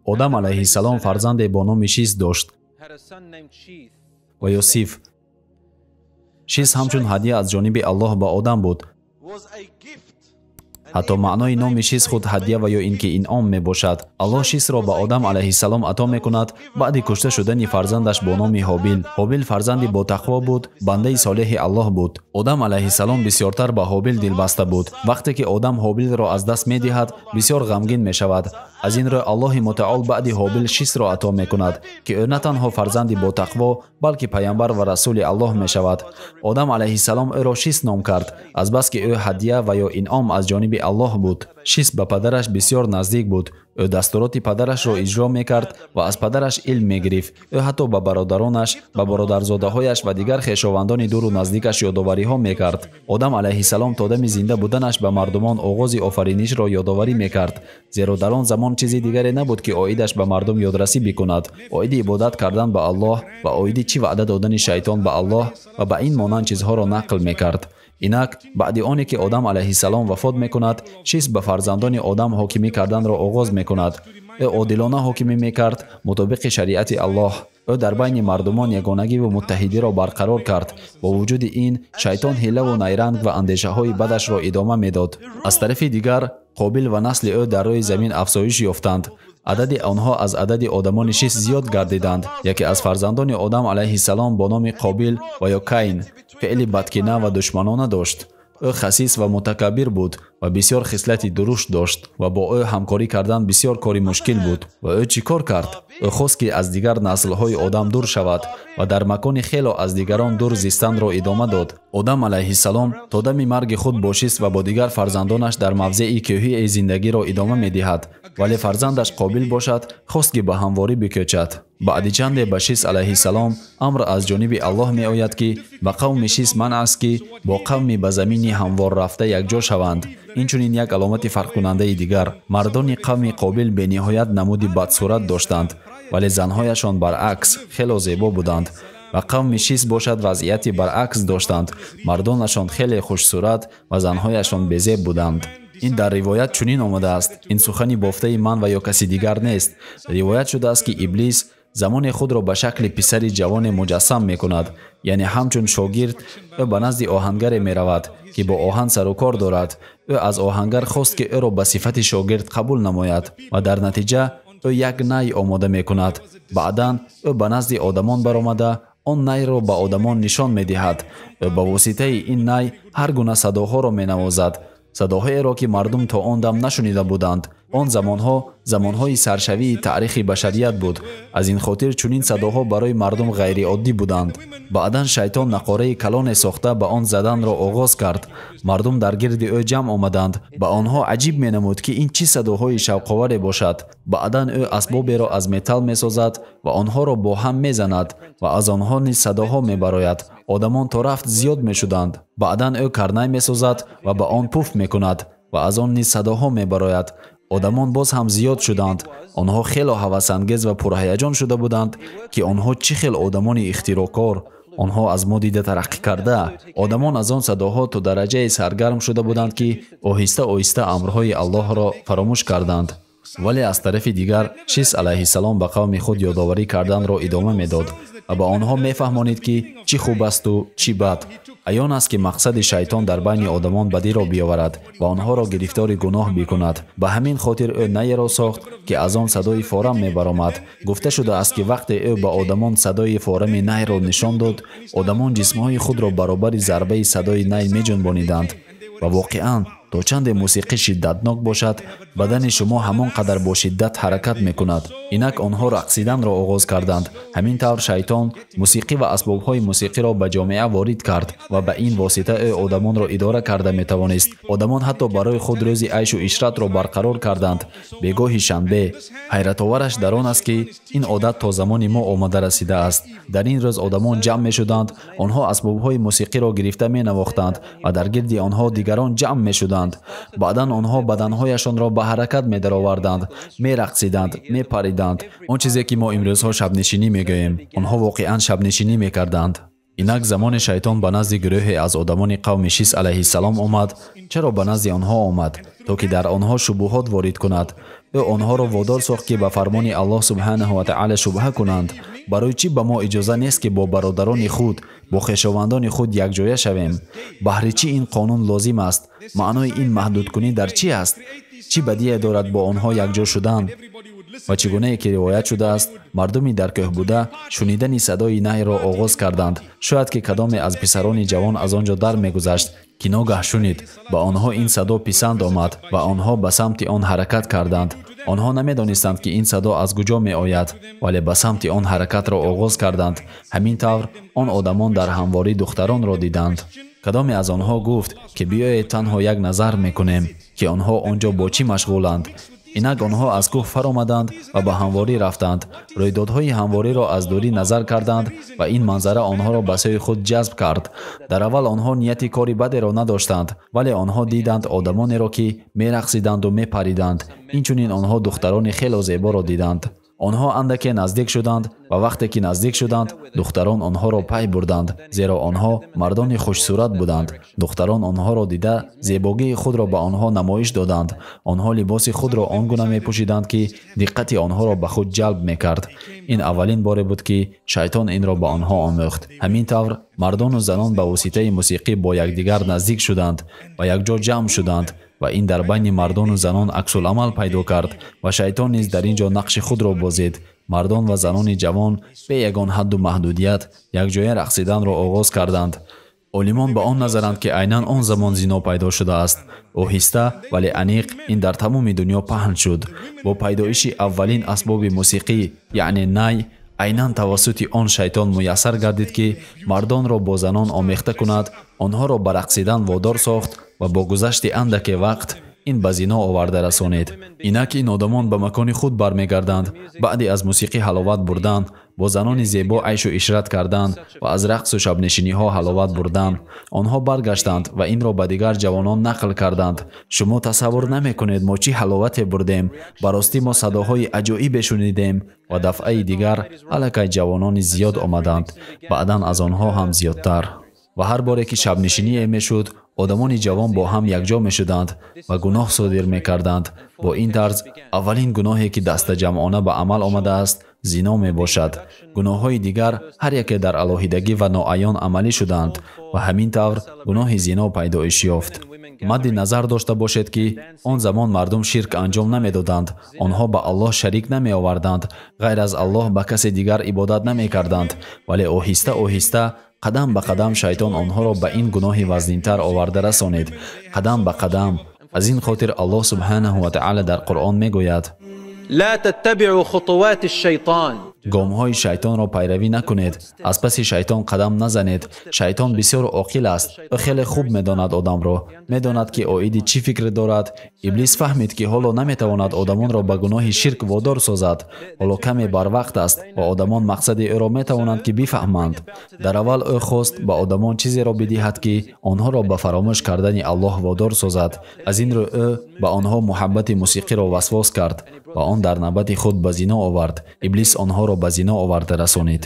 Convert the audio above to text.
Одам алайҳиссалом фарзанде бо номи Шис дошт ва ё Сиф. Шис ҳамчун ҳадия аз ҷониби Аллоҳ ба Одам буд. Ҳатто маънои номи Шис худ ҳадия ва ё ин ки инъом мебошад. Аллоҳ Шисро ба Одам алайҳиссалом ато мекунад баъди кушта шудани фарзандаш бо номи Ҳобил. Ҳобил фарзанди ботақво буд, бандаи солеҳи Аллоҳ буд. Одам алайҳиссалом бисёртар ба Ҳобил дилбаста буд. Вақте ки Одам Ҳобилро аз даст медиҳад, бисёр ғамгин мешавад. Аз ин рӯ Аллоҳи мутаол баъди Ҳобил Шисро ато мекунад, ки ӯ на танҳо фарзанди ботақво, балки паямбар ва расули Аллоҳ мешавад. Одам алайҳиссалом ӯро Шис ном кард, азбаски ӯ ҳадия ва ё инъом аз ҷониби Аллоҳ буд. Шис ба падараш бисёр наздик буд. Ӯ дастуроти падарашро иҷро мекард ва аз падараш илм мегирифт. Ӯ ҳатто ба бародаронаш, ба бародарзодаҳояш ва дигар хешовандони дуру наздикаш ёдовариҳо мекард. Одам алайҳиссалом то дами зинда буданаш ба мардумон оғози офаринишро ёдоварӣ мекард, зеро дар он замон чизи дигаре набуд, ки оидаш ба мардум ёдрасӣ бикунад. Оиди ибодат кардан ба Аллоҳ ва оиди чӣ ваъда додани шайтон ба Аллоҳ ва ба ин монанд чизҳоро нақл мекард. Инак баъди оне ки Одам алайҳиссалом вафот мекунад, Шис ба фарзандони Одам ҳокимӣ карданро оғоз мекунад. Ӯ одилона ҳокимӣ мекард мутобиқи шариати Аллоҳ. Ӯ дар байни мардумон ягонагиву муттаҳидиро барқарор кард. Бо вуҷуди ин, шайтон ҳилаву найранг ва андешаҳои бадашро идома медод. Аз тарафи дигар, Қобил ва насли ӯ дар рӯи замин афзоиш ёфтанд. Адади онҳо аз адади одамони Шис зиёд гардиданд. Яке аз фарзандони Одам алайҳиссалом бо номи Қобил ва ё Кайн феъли бадкина ва душманона дошт. Ӯ хасис ва мутакаббир буд ва бисёр хислати дурушт дошт ва бо ӯ ҳамкорӣ кардан бисёр кори мушкил буд. Ва ӯ чӣ кор кард? Ӯ хост, ки аз дигар наслҳои одам дур шавад ва дар макони хело аз дигарон дур зистанро идома дод. Одам алайҳиссалом то дами марги худ бо Шис ва бо дигар фарзандонаш дар мавзеи кӯҳии зиндагиро идома медиҳад, вале фарзандаш Қобил бошад, хост, ки ба ҳамворӣ бикӯчад. Баъди чанде ба Шис алайҳиссалом амр аз ҷониби Аллоҳ меояд, ки ба қавми Шис манъ аст, ки бо қавми ба замини ҳамвор рафта якҷо шаванд. Инчунин як аломати фарқкунандаи дигар: мардони қавми Қобил бениҳоят намуди бадсурат доштанд, вале занҳояшон баръакс хело зебо буданд. Ва қавми Шис бошад вазъияти баръакс доштанд. Мардонашон хеле хушсурат ва занҳояшон безеб буданд. Ин дар ривоят чунин омадааст. Ин сухани бофтаи ман ва ё каси дигар нест. Ривоят шудааст, ки Иблис замоне худро ба шакли писари ҷавоне муҷассам мекунад, яъне ҳамчун шогирд. Ӯ ба назди оҳангаре меравад, ки бо оҳан сарукор дорад. Ӯ аз оҳангар хост, ки ӯро ба сифати шогирд қабул намояд ва дар натиҷа ӯ як най омода мекунад. Баъдан ӯ ба назди одамон баромада он найро ба одамон нишон медиҳад. Ӯ ба воситаи ин най ҳар гуна садоҳоро менавозад, садоҳоеро, ки мардум то он дам нашунида буданд. Он замонҳо замонҳои саршавии таърихи башарият буд. Аз ин хотир чунин садоҳо барои мардум ғайриоддӣ буданд. Баъдан шайтон нақораи калоне сохта ба он заданро оғоз кард. Мардум дар гирди ӯ ҷамъ омаданд. Ба онҳо аҷиб менамуд, ки ин чӣ садоҳои шавқоваре бошад. Баъдан ӯ асбоберо аз металл месозад ва онҳоро бо ҳам мезанад ва аз онҳо низ садоҳо мебарояд. Одамон то рафт зиёд мешуданд. Баъдан ӯ карнай месозад ва ба он пуф мекунад ва аз он низ садоҳо мебарояд. Одамон боз ҳам зиёд шуданд. Онҳо хело ҳавасангез ва пурҳаяҷон шуда буданд, ки онҳо чӣ хел одамони ихтироъкор, онҳо аз мо дида тараққӣ карда. Одамон аз он садоҳо то дараҷае саргарм шуда буданд, ки оҳиста оҳиста амрҳои Аллоҳро фаромӯш карданд. Вале аз тарафи дигар Шис алайҳиссалом ба қавми худ ёдоварӣ карданро идома медод ва ба онҳо мефаҳмонид, ки чӣ хуб асту чӣ бад. Аён аст, ки мақсади шайтон дар байни одамон бадиро биёварад ва онҳоро гирифтори гуноҳ бикунад. Ба ҳамин хотир ӯ найеро сохт, ки аз он садои форам мебаромад. Гуфта шудааст, ки вақте ӯ ба одамон садои форами найро нишон дод, одамон ҷисмҳои худро баробари зарбаи садои най меҷунбониданд. Ва воқеан то чанде мусиқӣ шиддатнок бошад, бадани шумо ҳамон қадар бо шиддат ҳаракат мекунад. Инак онҳо рақсиданро оғоз карданд. Ҳамин тавр шайтон мусиқӣ ва асбобҳои мусиқиро ба ҷомеа ворид кард ва ба ин восита ӯ одамонро идора карда метавонист. Одамон ҳатто барои худ рӯзи айшу ишратро барқарор карданд, бегоҳи шанбе. Ҳайратовараш дар он аст, ки ин одат то замони мо омада расидааст. Дар ин рӯз одамон ҷамъ мешуданд, онҳо асбобҳои мусиқиро гирифта менавохтанд ва дар гирди онҳо дигарон ҷамъ мешуданд. Баъдан онҳо баданҳояшонро ба ҳаракат медароварданд, мерақсиданд, мепариданд. Он чизе, ки мо имрӯзҳо шабнишинӣ мегӯем, онҳо воқеан шабнишинӣ мекарданд. Инак замоне шайтон ба назди гурӯҳе аз одамони қавми Шис алайҳиссалом омад. Чаро ба назди онҳо омад? То ки дар онҳо шубуҳот ворид кунад. Ӯ онҳоро водор сохт, ки ба фармони Аллоҳ субҳанаҳу ва таъала шубҳа кунанд. Барои чӣ ба мо иҷоза нест, ки бо бародарони худ, бо хешовандони худ якҷоя шавем? Баҳри чӣ ин қонун лозим аст? Маънои ин маҳдудкунӣ дар чӣ аст? Чӣ бадие дорад бо онҳо якҷо шудан? Ва чӣ гунае ки ривоят шудааст, мардуми дар кӯҳ буда шунидани садои найро оғоз карданд. Шояд ки кадоме аз писарони ҷавон аз он ҷо дар мегузашт, ки ногаҳ шунид. Ба онҳо ин садо писанд омад ва онҳо ба самти он ҳаракат карданд. Онҳо намедонистанд, ки ин садо аз куҷо меояд, вале ба самти он ҳаракатро оғоз карданд. Ҳамин тавр он одамон дар ҳамворӣ духтаронро диданд. Кадоме аз онҳо гуфт, ки биёед танҳо як назар мекунем, ки онҳо он ҷо бо чӣ машғуланд. Инак онҳо аз кӯҳ фаромаданд ва ба ҳамворӣ рафтанд. Рӯйдодҳои ҳамвориро аз дурӣ назар карданд ва ин манзара онҳоро ба сӯи худ ҷазб кард. Дар аввал онҳо нияти кори бадеро надоштанд, вале онҳо диданд одамонеро, ки мерақсиданду мепариданд. Инчунин онҳо духтарони хело зеборо диданд. Онҳо андаке наздик шуданд ва вақте ки наздик шуданд, духтарон онҳоро пай бурданд, зеро онҳо мардони хушсурат буданд. Духтарон онҳоро дида зебогии худро ба онҳо намоиш доданд. Онҳо либоси худро он гуна мепӯшиданд, ки диққати онҳоро ба худ ҷалб мекард. Ин аввалин боре буд, ки шайтон инро ба онҳо омӯхт. Ҳамин тавр мардону занон ба воситаи мусиқӣ бо якдигар наздик шуданд ва якҷо ҷамъ шуданд ва ин дар байни мардону занон аксуламал пайдо кард ва шайтон низ дар ин ҷо нақши худро бозид. Мардон ва занони ҷавон бе ягон ҳадду маҳдудият якҷоя рақсиданро оғоз карданд. Олимон ба он назаранд, ки айнан он замон зино пайдо шудааст. Оҳиста, вале аниқ ин дар тамоми дунё паҳн шуд. Бо пайдоиши аввалин асбоби мусиқӣ, яъне най, айнан тавассути он шайтон муяссар гардид, ки мардонро бо занон омехта кунад, онҳоро ба рақсидан водор сохт ва бо гузашти андаке вақт ин ба зино оварда расонид. Инак ин одамон ба макони худ бармегарданд. Баъди аз мусиқӣ ҳаловат бурдан, бо занони зебо айшу ишрат кардан ва аз рақсу шабнишиниҳо ҳаловат бурдан, онҳо баргаштанд ва инро ба дигар ҷавонон нақл карданд. Шумо тасаввур намекунед мо чӣ ҳаловате бурдем. Ба ростӣ мо садоҳои аҷоибе шунидем. Ва дафъаи дигар аллакай ҷавонони зиёд омаданд, баъдан аз онҳо ҳам зиёдтар. Ва ҳар боре ки шабнишиние мешуд, одамони ҷавон бо ҳам якҷо мешуданд ва гуноҳ содир мекарданд. Бо ин тарз аввалин гуноҳе ки дастаҷамъона ба амал омадааст, зино мебошад. Гуноҳҳои дигар ҳар яке дар алоҳидагӣ ва ноаён амалӣ шуданд ва ҳамин тавр гуноҳи зино пайдоиш ёфт. Мадди назар дошта бошед, ки он замон мардум ширк анҷом намедоданд. Онҳо ба Аллоҳ шарик намеоварданд, ғайр аз Аллоҳ ба касе дигар ибодат намекарданд. Вале оҳиста оҳиста, қадам ба қадам шайтон онҳоро ба ин гуноҳи вазнинтар оварда расонид. Қадам ба қадам. Аз ин хотир Аллоҳ субҳанаҳу ва таъала дар Қуръон мегӯяд: لا تتبعوا خطوات الشيطان. Гомҳои шайтонро пайравӣ накунед, аз паси шайтон қадам назанед. Шайтон бисёр оқил аст. Ӯ хеле хуб медонад одамро, медонад, ки оиди чӣ фикр дорад. Иблис фаҳмид, ки ҳоло наметавонад одамонро ба гуноҳи ширк водор созад. Ҳоло каме барвақт аст ва одамон мақсади ӯро метавонанд, ки бифаҳманд. Дар аввал ӯ хост ба одамон чизеро бидиҳад, ки онҳоро ба фаромӯш кардани Аллоҳ водор созад. Аз ин рӯ ӯ ба онҳо муҳаббати мусиқиро васвос кард ва он дар навбати худ ба зино овард. Иблис онҳоро ба зино оварда расонид.